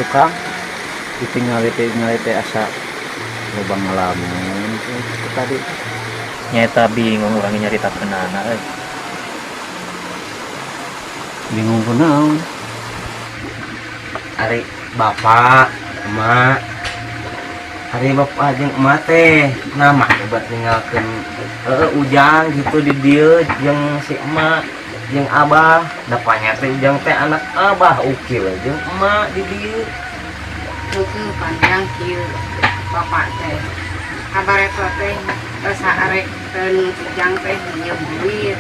Tukang ditinggali tingali teh asa loba ngalamun teh tadi. Nyata bingung urang nyaritakeunana euy. Bingung kunaon? Ari bapak, emak. Ari bapak jeung emak teh nama hebat ninggalkeun heeh Ujang gitu di dieu jeung si emak jeung abah. Da panya teh Ujang teh anak abah Uki we jeung emak di dieu. Heueuh, panjang kieu bapak teh. Kabar eta teh geus arekeun Ujang teh minjem duit.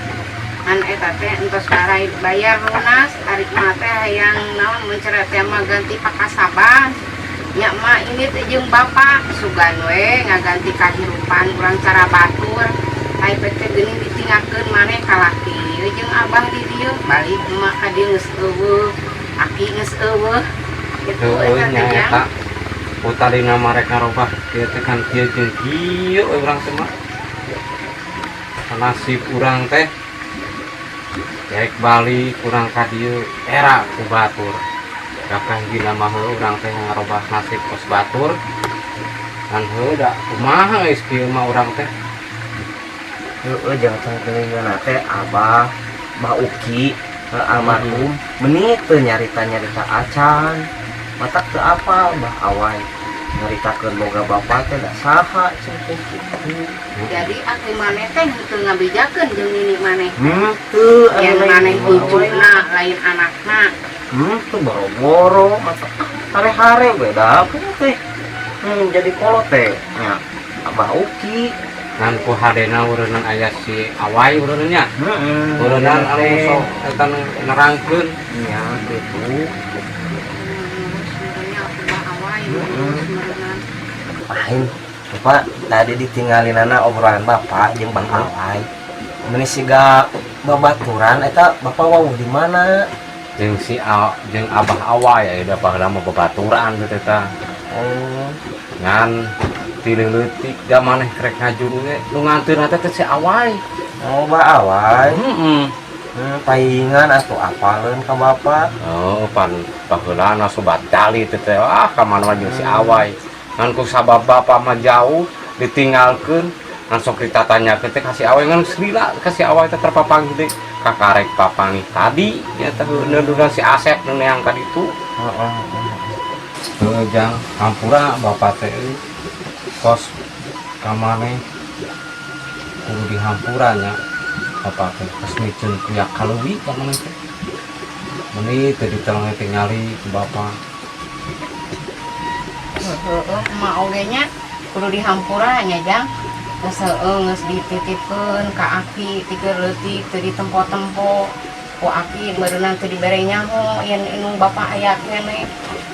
Ngan eta teh entos barai bayar lunas, ari emak teh hayang naon mun teh mah ganti pakasaban. Nya emak ini teh jeung bapak sugan we ngaganti kahirupan urang cara batur. Ai teh geuning ditinggalkeun maneh ka laki jeung abah di dieu, balik emak ka dieu geus euweuh, aki geus euweuh. Gitu Heueuh eta teh nya jang. Eta. Ku tadina mah rek ngarobah kieu teh kan kieu jeung kieu we urang teh mah. Nasib urang teh rek balik urang ka dieu era ku batur. Kakang gina mah heueuh urang teh ngarobah nasib kos batur. Kan heueuh da kumaha geus kieu mah urang teh. Heeh, jangan tenggelingan teh abah, Bah Uki, almarhum meni teu nyarita-nyarita acan. Matak teu apal Bah Awai nyaritakeun boga bapak teh da saha cenah teh kitu. Jadi aki maneh teh henteu ngabejakeun jeung nini maneh. Henteu. Yen anu maneh lain ucuna lain anakna. Henteu, boro-boro matak ah, hare-hare we da apa teh. Jadi kolot teh nya Abah Uki. Ngan ku hadena ureunan aya si Awai ureunan nya. Heeh. Ureunan anu sok eta nu nerangkeun. Nya kitu. Sebenarnya aku Bah Awai meureunan. Lain, Bapak tadi ditinggalin obrolan bapak jeung Bang Awai. Meni siga babaturan eta bapak wawuh di mana? Jeung si A, jeung Abah Awai ya udah baheula mah babaturan teh eta. Oh, Ngan ti leutik da maneh krek ngajuru ge nu nganteurna teh si Awai. Oh, Bah Awai. Heeh. Paingan atuh apaleun ka bapak. Oh, pan baheulana sobat tali teh teh ah ka mana jeung si Awai. Ngan ku sabab bapak mah jauh ditinggalkeun ngan sok ditatanyakeun teh ka si Awai, ngan lila ka si Awai teh terpapanggih deui kakarek papanggih tadi nya teh neunduran si Asep nu neang ka ditu. Heeh. Heuh jang, hampura bapak teh euy. Kos ka maneh kudu dihampura nya. Bapak teh kos miceun kuyak kaleuwi ka maneh teh. Meni teu diteleng tingali ku bapak. Heeh, emak oge nya kudu dihampura nya jang. Geus heueuh geus dititipkeun ka aki ti keur leutik teu ditempo-tempo. Ku aki meureunna teu dibere nyaho yen indung bapak aya keneh.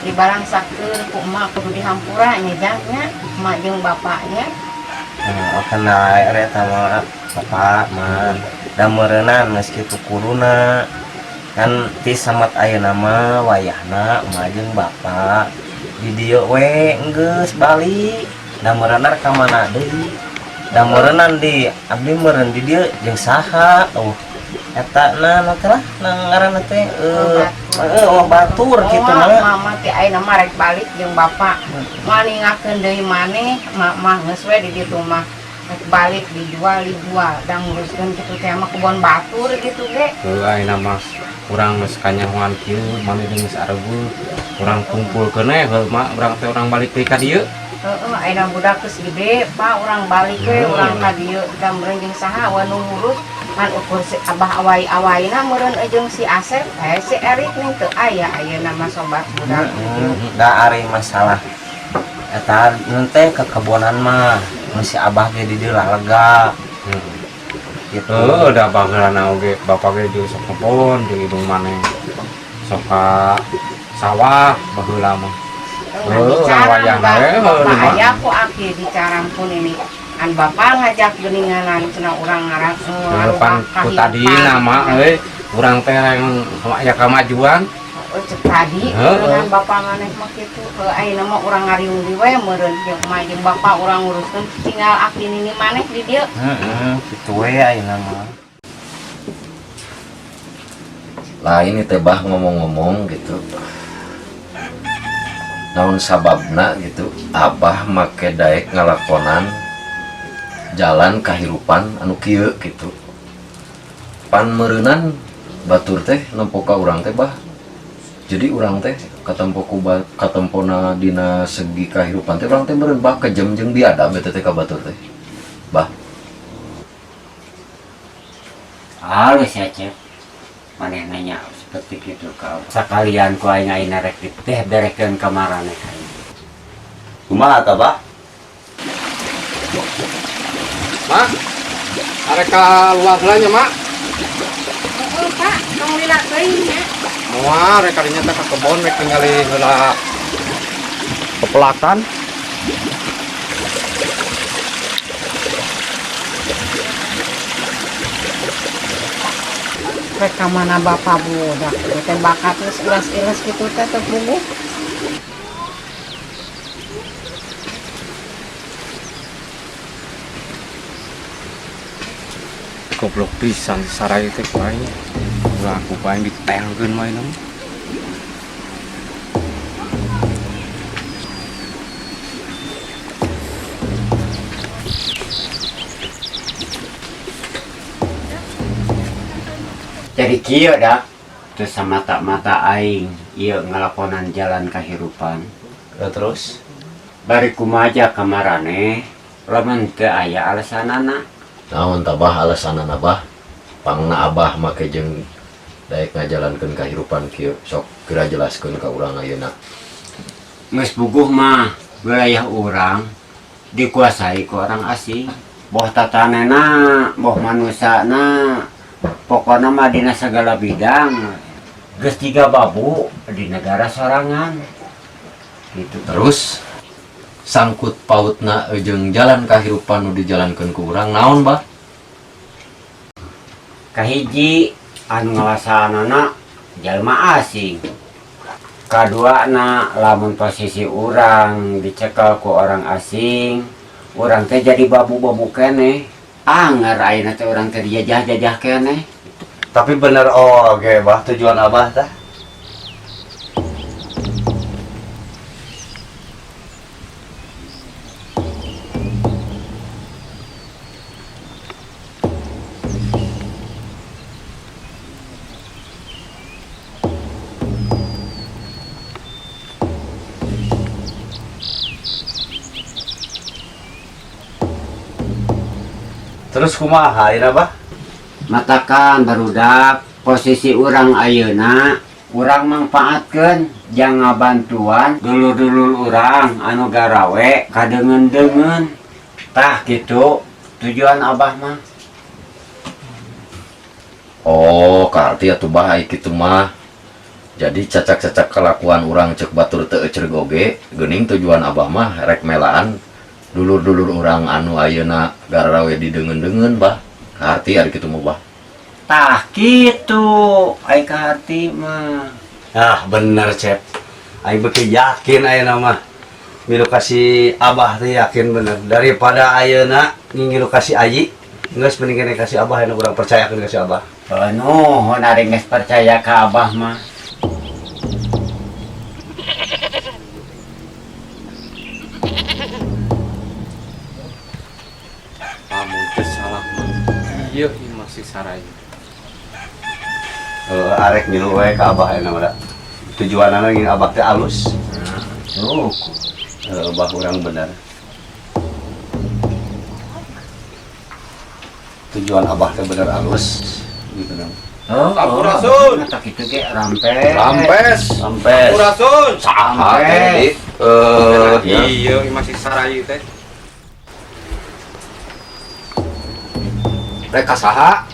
Dibarangsakeun ku emak kudu dihampura nya jang nya. Emak jeung bapaknya. Kena eta mah bapak mah da meureunan geus kitu kuduna kan ti samat ayeuna mah wayahna emak jeung bapak di dieu we geus balik da meureunan ka mana deui da meureunan di abdi meureun di dieu jeung saha, oh eta na na teh lah na ngaranna teh oh batur kitu Oh, mah. Mama teh ayeuna mah rek balik jeung bapak. Maningakeun deui maneh, mak mah geus we di ditu mah. Rek balik dijual dijual da nguruskeun kitu teh mah kebon batur gitu ge. Heuh, ayeuna mah urang geus kanyahoan kieu maneh jeung geus areueuh urang kumpulkeun we heuh mah urang teh urang balik deui ka dieu. Heeh, ayeuna budak geus gede, Pak, urang balik we urang ka dieu da meureun jeung saha we nu ngurus ngan ukur si Abah Awai-awaina meureun jeung si Asep, eh si Erik nih teu aya ayeuna mah sobat budak. Da ari masalah eta nun teh kekebonan mah mun si Abah ge di dieu lah lega gitu. Heuh, da baheulana oge bapak ge jeung sok kebon jeung indung maneh sok ka sawah baheula mah. Nah, Heuh, urang wayahna we heuh bapak mah. Aya ku aki dicarampun ini. An bapak ngajak geuninganan cenah urang ngarang. Heuh, pan ku tadina mah euy urang teh yang aya kamajuan. Oh, cek tadi Heeh. dengan bapak maneh mah kitu. Heuh, ayeuna mah urang ngariung di we meureun jeung emak jeung bapak urang nguruskeun tinggal aki nini maneh di dieu. Heeh, kitu we ayeuna mah. Lah ini teh bah ngomong-ngomong gitu. Naon sababna gitu Abah make daek ngalakonan jalan kahirupan anu kieu gitu. Pan meureunan batur teh nempo ka urang teh bah. Jadi urang teh katempo ku katempona dina segi kahirupan teh urang teh meureun bah kejem jeung biadab eta teh ka batur teh. Bah. Halus ya, Cep. Maneh nanya seperti gitu kau. Sekalian ku aing aing rek teh berekeun ka maraneh aing. Kumaha tah, Bah? Mak, arek ka luar heula nya, Mak. Heeh, Pak, tong lila teuing nya. Moal rek kadinya teh ka kebon rek ningali heula pepelakan. Rek ka mana bapak budak teh bakat geus ilas-ilas kitu teh teu puguh. Goblok pisan sarai teh ku aing. Ulah ku aing ditengkeun mah ieu mah. Jadi kieu dah terus mata-mata aing ieu ngalakonan jalan kahirupan. Terus bari kumaha kamarane lamun teu aya alasanana. Naon tah Bah alasanana Bah? Pangna Abah make jeung daek ngajalankeun kahirupan kieu sok geura jelaskeun ka urang ayeuna. Geus puguh mah wilayah urang dikuasai ku orang asing. Boh tatanena, boh manusana, pokona mah dina segala bidang geus tiga babu di negara sorangan gitu. Terus sangkut pautna jeung jalan kahirupan nu dijalankeun ku urang naon Bah? Kahiji anu ngawasanana jalma asing. Kaduana lamun posisi urang dicekel ku orang asing, urang teh jadi babu-babu keneh. Anger ayeuna teh urang teh dijajah-jajah keneh. Tapi bener oge Bah tujuan Abah tah. Terus kumaha ayeuna Bah? Matakan barudak posisi urang ayeuna urang mangfaatkeun jang ngabantuan dulur-dulur urang anu garawe kadeungeun-deungeun. Tah kitu tujuan Abah mah. Oh, karti atuh Bah ai kitu mah. Jadi cacak-cacak kelakuan urang ceuk batur teu ecreg oge, geuning tujuan Abah mah rek melaan dulur-dulur urang anu ayeuna garawe dideungeun-deungeun Bah. Kaharti ari kitu mah Bah. Tah kitu ai kaharti mah. Ah bener Cep. Aing beuki yakin ayeuna mah. Milu kasih Abah teh yakin bener daripada ayeuna ngingilu kasih Ayi geus mending kene kasih Abah anu urang percayakeun ka si Abah. Nuhun ari geus percaya ka Abah mah. Lamun teu salah mah ieu masih sarai. Arek ngilu we ka Abah ayeuna mah da. Tujuanana ngin Abah teh alus. Tuh. Abah urang bener. Tujuan Abah teh bener alus gitu dong. Oh, Sampurasun. Tak kitu ge rampes. Rampes. Rampes. Sampurasun. Saha teh, Dik? Iya, masih sarai teh. Rek ka saha?